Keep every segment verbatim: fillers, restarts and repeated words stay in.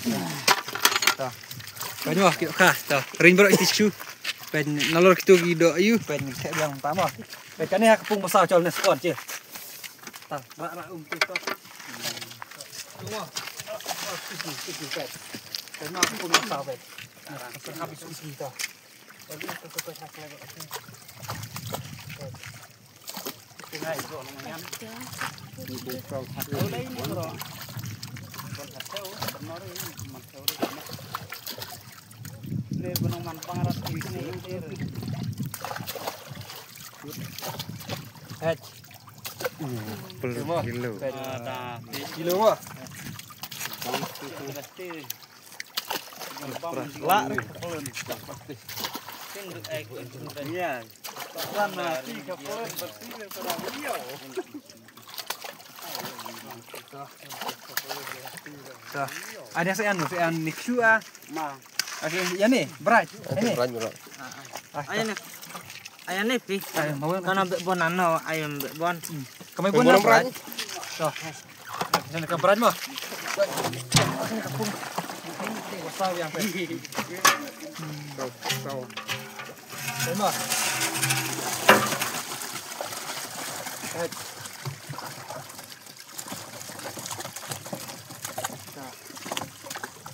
Ta. Peit mo, ki doh kha. Ta. Ring baroh iti shu. Peit nalor kito ki doh ïu. Peit ngi theh biang ta mo. Peit kane ha ka pung ba saw chol ne spot je. Ta. Ra ra um tu to. Tu mo. Peit mo ka pung ba saw peit. Peit ha bi shu ta. Kilo. Kilo. Ada saya anu, saya anu ni kyu ah. Ma. Ada yang ni, berat. Ini. Berat, berat. Ayo ni. Ayo ni pi. Ayo, mau. Kana be bon ano, ayo be bon. Kami pun berat. So. Sini ka braj mo. Sini ka pung. Saw yang pe. Saw, saw. Saw mo. Eh. Saw.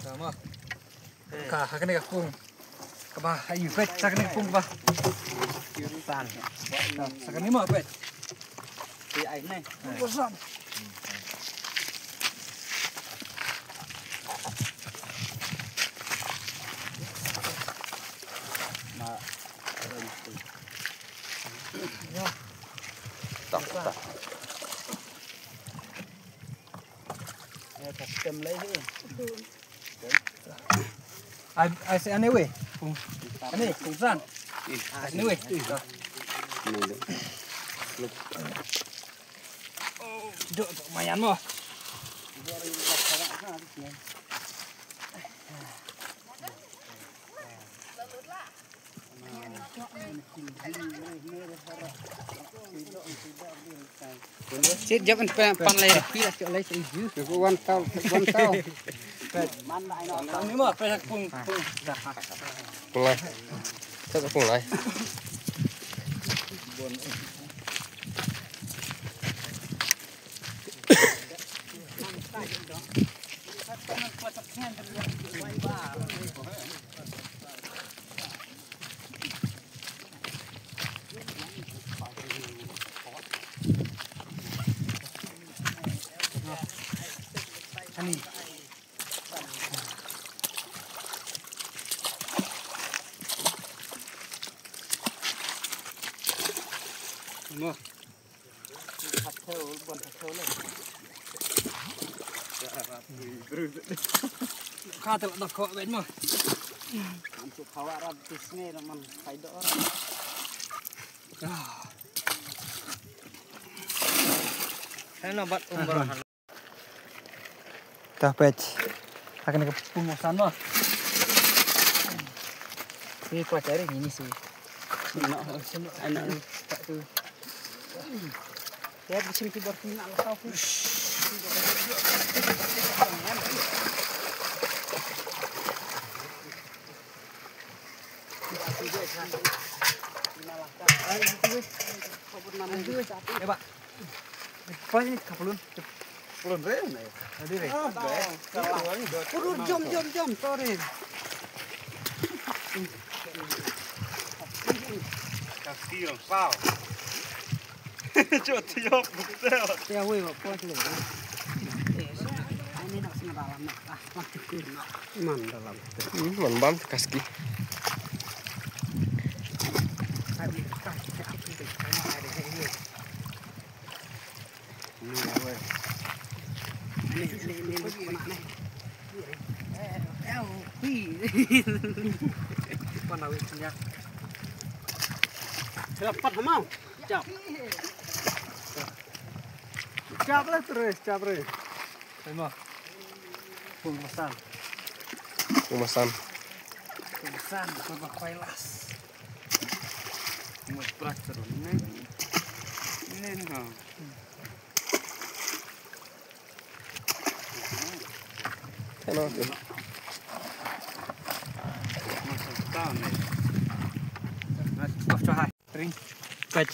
Saw mo. Ka, ha kane ka pung. Kaba, ayu, peit, sa kane ka pung kaba. Tan. Sa, sa kane mo, peit. Ti ai ne. Bosan. Ma. Tak, tak. Ya, custom lagi. Ai, ai, se anyway. Ani, kungsan. Anyway. Dok, dok, mayan mo. Sit jap en pan, pan lai pi la lai sa ju. One thousand, one thousand. Ni mo pe pung pung. Pung lai. Sa pung lai. Ka te la da ko bet mo. Am tu khawa rap tu snge na man kai do. Hello bat umbar. Ta peit. Ha kane ka pung ba san mo. Ni ko cari ni si. Sino, sino, anak ni. Tak tu. Ya, di sini tu berarti nak lepas tu. Eh, Pak. Pas ni kapalun. Kapalun re ne. Adi re. Ah, baik. Urut, jom, jom, jom. Sorry. Ka skill, pau. Jot, jot, betul. Ya, weh, apa tu? Ini nak sini dalam nak. Ah, waktu tu nak. Man dalam. Hmm, man bam kaski. Dapat hamau. Jap. Jap lah terus, jap terus. Terima. Pung masan. Pung masan. Pung masan, pung masan. Pung masan. Ini, ini, ha. Hello. Ring. Peit.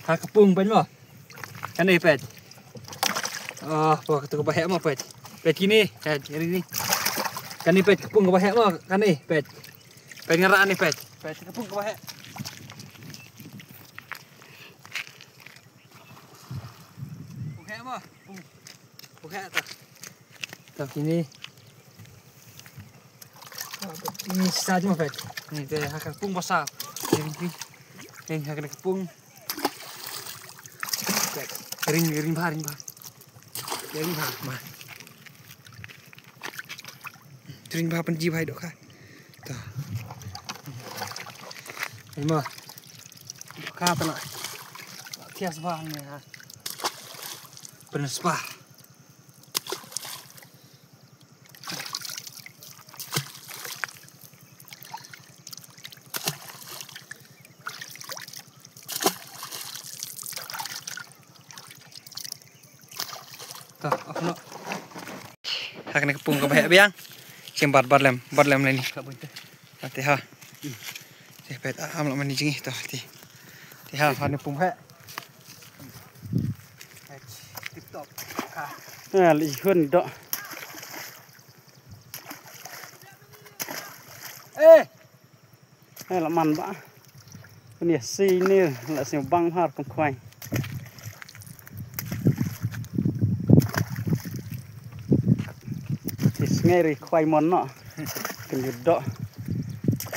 Ha ka pung peit mo. Kane peit. Oh, peit katu kaba heh mo peit. Peit kine, peit kine. Kane peit ka pung kaba heh mo, kane peit. Peit nga rah ne peit. Peit ka pung kaba heh. Pung heh mo. Pung. Pung heh ta. Ta kine. Ini sat mo peit. Ni te ha ka pung basa. Ni ni. Ni ha ka pung. Ring ring bha ring bha. Ring bha ma. Ring bha pynji bha dok ha. Ta. Ni ma. Dok ha ta la. Thias bha ni ha. Pynspah. Ta, off noh. Ha kane ka pung kaba heh biang. Shem bat bat lem, bat lem leni. Ka bun te. Ati ha. Te peit, ah, am la mani jingi to ti. Ti ha, ha ne pung heh. Tip top. Ka. Ah, li hun do. Eh. Eh, la man ba. Pun ya si ni la si bang har kum khwai. Ti sngai ri khwai mon no. Kin yu do.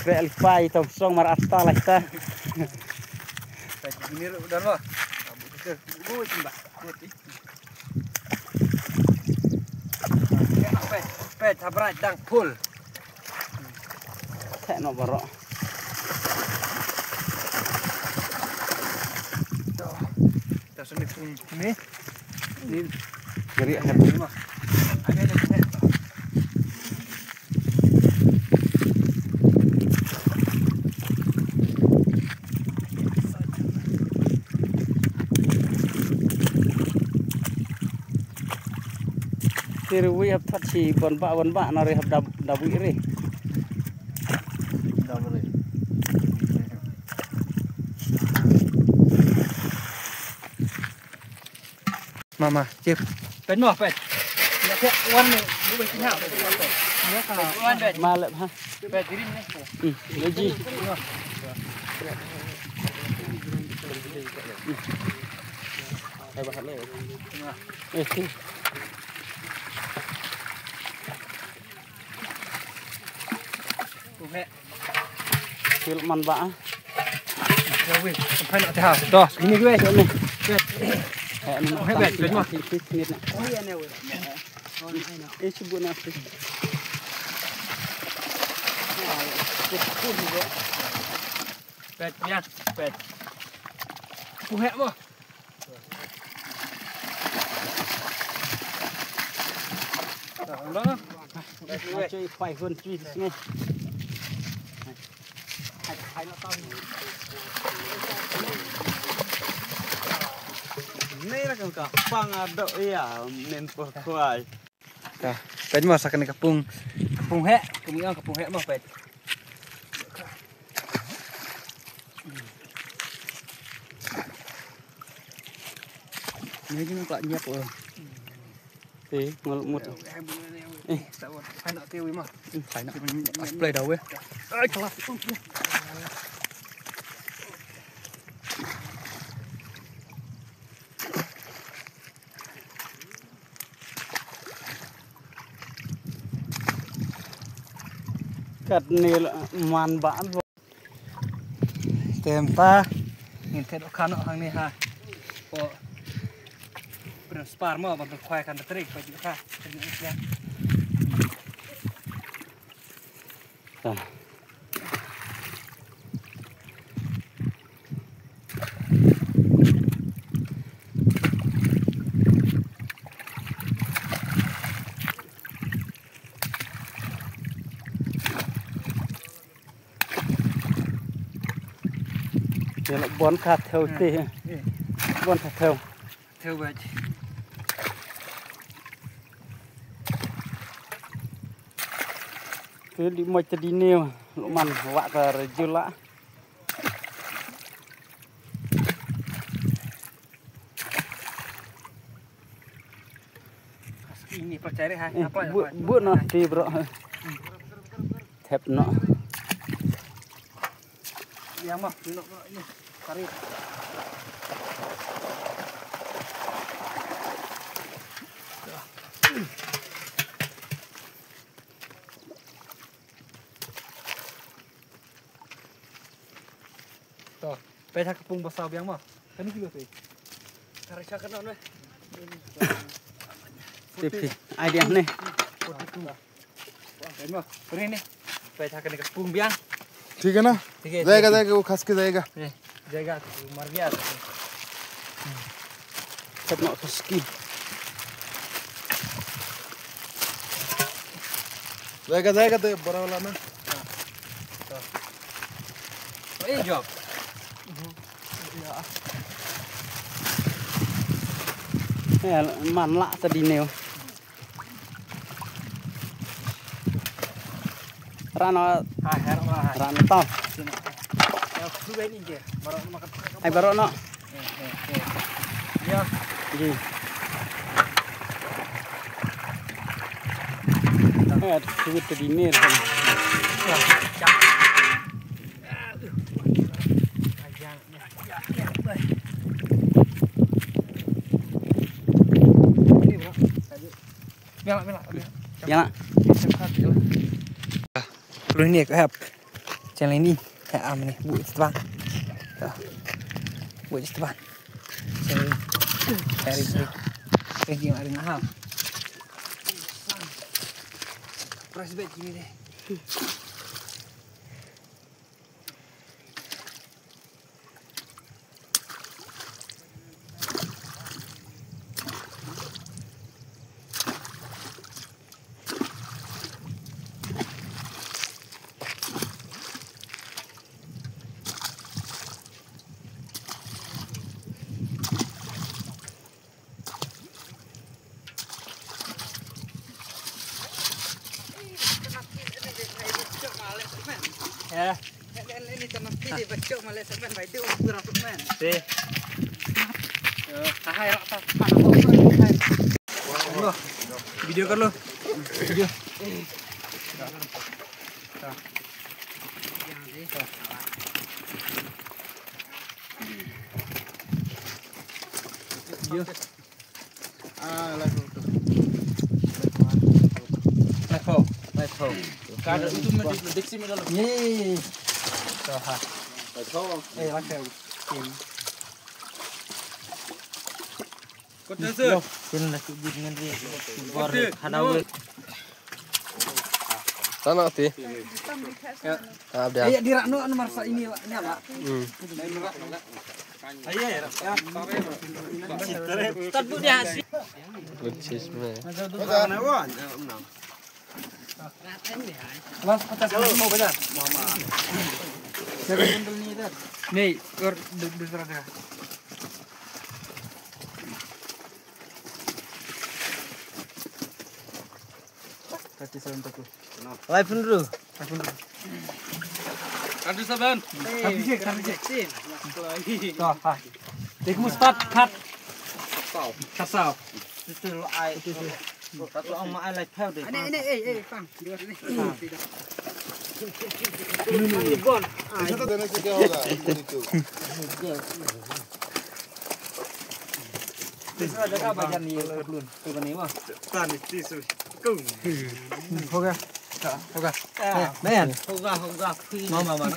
Kre li pai tong song mar asta la ta. Pai ni ru dan ba. Abu tu. Bu simba. Bu ti. Peit, peit, ha brai dang full. Te no baro. To. Ta sini pun ni. Ni. Ngeri akan ni mah. Ada ada. Te ruwi hap that shi bon ba bon ba na ri hap dab dab wi ri. Dab ri. Mama, chip. Pet mo, pet. Ya, pet, wan ni, bu bai tinggal. Ya, ka. Wan, pet. Malap, ha. Pet, diri ni. Hmm, leji. Hai, bahan ni. Eh, tu. Oke. Sil man ba. Ya weh, sampai nak teh. Dah, segini gue. Sini. Eh, ni. Oke, baik, baik, baik. Sini, sini, sini. Oh, iya, ni, weh. Eh, cuba nak. Pet, ya, pet. Puhek mo. Cuy, pai hun cuy di sini. Ni lah ka pang adok iya men puh kwai. Ka pet mo sa kane ka pung. Ka pung heh, ka pung heh mo pet. Ni jing ka nyap. Eh, ngol mut. Eh. Ai nak te wi ma. Ai nak. Play dah weh. Ai kalah. Kat ni man ba. Tem ta. Ngin te do kano hangne ha. Ko. Pren spar mo ban khwai kan trik pa ju kha. Te la bon kha thew te. Bon kha thew. Thew bad. Te li mo te di ne. Man wak ta rejul lah. Ini percaya ha. Eh, apa ya, bu, apa? Bu no ti bro. Tep no. Yang mah, ini, ini. Tarik. To, peit ha ka pung ba saw biang mo. Kane kilo te. Kare sha kano ne? Fifty. Ai biang ne. Forty-two. Peit mo, peit ne. Peit ha kane ka pung biang. ठीक है ना? ठीक है, जाएगा, ठीक है। जाएगा, वो खस के जाएगा। ये, जाएगा, मर गया। Tep no ka ski. जाएगा, जाएगा, तो बड़ा वाला ना। Oi, jop. Eh, man lah tadi neo. Rano. Ha, her ma. Rano to. Sini. Ya, suwe ni je. Baru makan. Ai, baru no. Eh, eh, eh. Ya. Ji. Eh, suwe tadi neo. Ya, ya. Aduh. Ayang. Mela, mela, mela. Mela. Lu ni ka hap. Channel ni. Ha, am ni. Bu istiban. Bu istiban. Channel ni. Hari ni. Ranking hari ni ha. Press back ni deh. Ya. Video kar lo. Video. Video. Ah, live photo. Live photo. Live photo. Kada itu mesti deteksi mesti. Ye. Tuh, ha. Live photo. Eh, live photo. Kau tu sih. Yo, sini lah, sini dengan dia. Bor, hadawe. Sana ti. Ya. Ah, dia. Eh, di rakno anu marsa ini, ini apa? Hmm. Tad bu dia hasil. Good cheese, man. Mas, kata mau belajar. Mama. Ni, kor, du, du, du, du. Thirty-seven taku. Five hundred. Five hundred. Thirty-seven. Thirty-six, thirty-six. To, ha. Dek mustard cut. Cut saw. Cut saw. Itu lo ai. Itu, itu. Cut saw ma ai lai phew de. Ini, ini, eh, eh, pang. Dua ini. Ha. Ini, ini. Gon. Aisa to dene se kya hoga? Dusra jagah bajan ye balloon. To bane ma. Tan ti su. Kung. Hoga. Hoga. Eh, man. Hoga, hoga. Ma, ma, ma.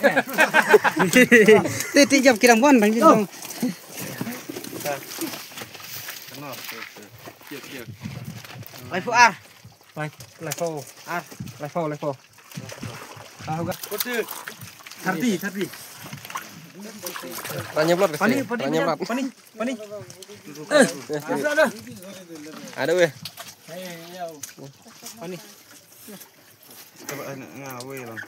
Ti, ti jam kiram wan bang. Lai phew ar. Lai, lai phew. Ar. Lai phew, lai phew. Ah, hoga. Thirty, thirty. Tanya blood kasi. Pani, pani, pani. Pani. Eh, ada, ada. Ada weh. Pani. Coba nga weh lang.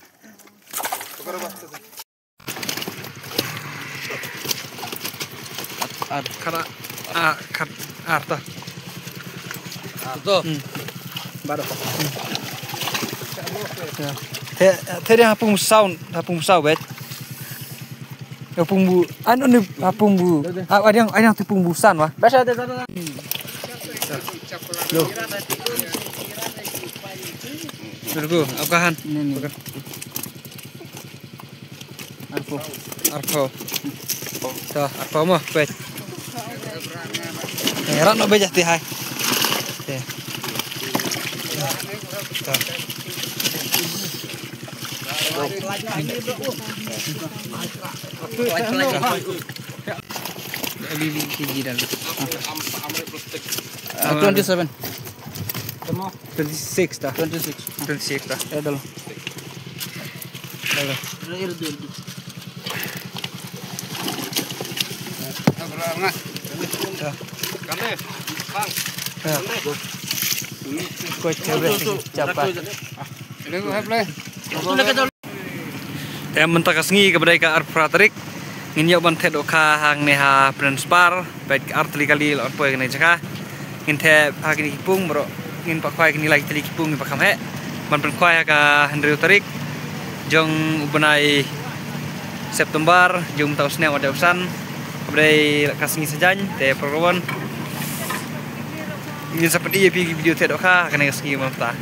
Ar, ar, khat, ar, khat, ar ta. Ar to. Hmm. Baru. Hmm. Te, te dia hapung sound, hapung sound bet. Hapung bu, anu ni hapung bu. Ah, ada yang, ada yang tepung busan wah. Basa ada satu. Lo. Terus aku kahan. Ini ni. Arphew. Arphew. To, arphew mo, peit. Eh, rat no bejah ti hai. Eh. To. Abi bi kiji dan. Ah, twenty-seven. Twenty-six ta. Twenty-six. Twenty-six ta. Eh, dalo. Dalo. Ta. Ta. Koi chebe chapa. Te mynta ka sngi kaba dei ka arphew phra tarik, ngin ïoh ban thied dohkha hangne ha Prince Park, peit ka ar tylli kali la poi kane ka jaka. Ngin thied ha kine ki pung baroh, ngin pat khwai kine lai tylli ki pung ngin pat kham heh. Ban pynkhwai ha ka hynriew tarik jong u bnai September, jong mynta u snem ar hajar arphew san. Kaba dei ka sngi Saitjaiñ, te para bangeit, ngin sa pyni ïa phi ki video thied dohkha ha kane ka sngi mynta.